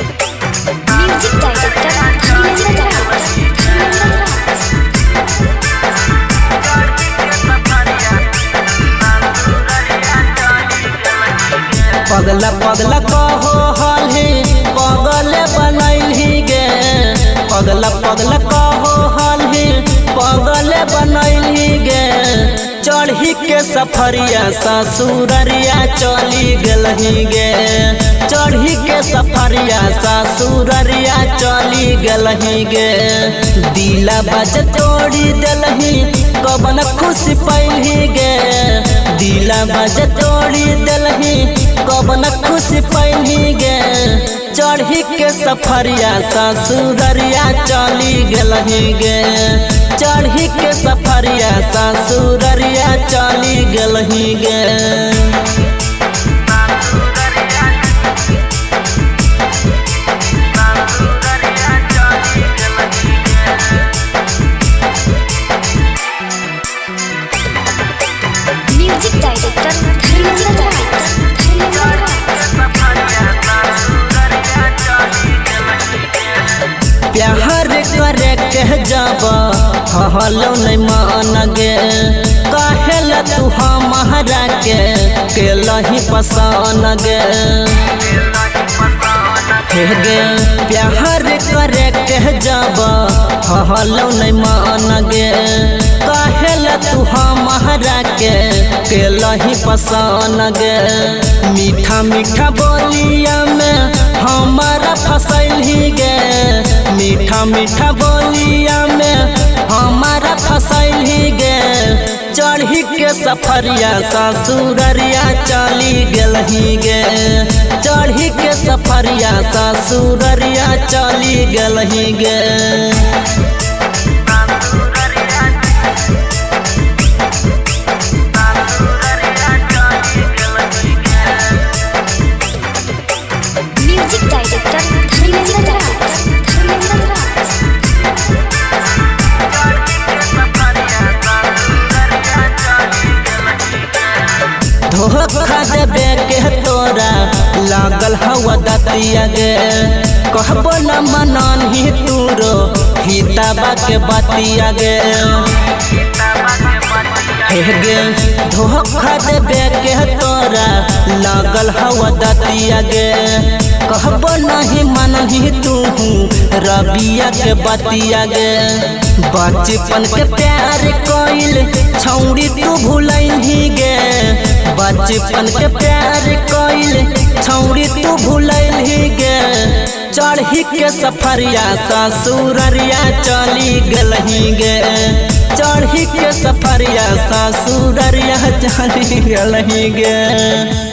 Music director Dharmendra Raj, Dharmendra Raj. पगला पगला कहो हलही पगले बनैलही गे। पगला पगला कहो हलही पगले बनैलही गे। चढ़ी के सफरिया ससुररिया चली गेलही गे। चढ़ी के सफरिया ससुररिया चली गेलही गे। दिला बज तोड़ी देलही कबन खुशी पैलही गे। दिला बज तोड़ी देलही कबन खुशी पैलही गे। चढ़ी के सफरिया ससुररिया चली गेलही गे। चढ़ी के सफरिया ससुररिया चली गेलही गे। Music director Dharmendra Raj, Dharmendra Raj. प्यार करे के जब हलो नहीं मान गे। काहेल तू हमारा के केलही पसंद गे। हे गे प्यार करे के जब हलो नहीं मान गे। काहेल तू हमारा के केलही पसंद गे। मीठा मीठा बोलिया में हमारा फसैलही गे। मीठा मीठा बोलिया में हमारा फसैलही गे। चढ़ी के सफरिया ससुररिया चली गेलही गे। चढ़ी के सफरिया ससुररिया चली गेलही गे। Music director Dharmendra Raj, Dharmendra Raj. धोखा देबे के तोरा लागल हवा दतिया गे। कहबो न मनही तूरो हिताबा के बतिया गे। हे गे धोखा देबे के तोरा लागल हवा दतिया गे। कहबो नहीं मनही तू रबिया के बतिया गे। बचपन के प्यार कइल छौड़ी तू भुलैलही गे। बचपन के प्यार कइल छौड़ी तू भुलैलही गे। चढ़ी के सफरिया ससुररिया चली गेलही गे। चढ़ी के सफरिया ससुररिया चली गेलही गे।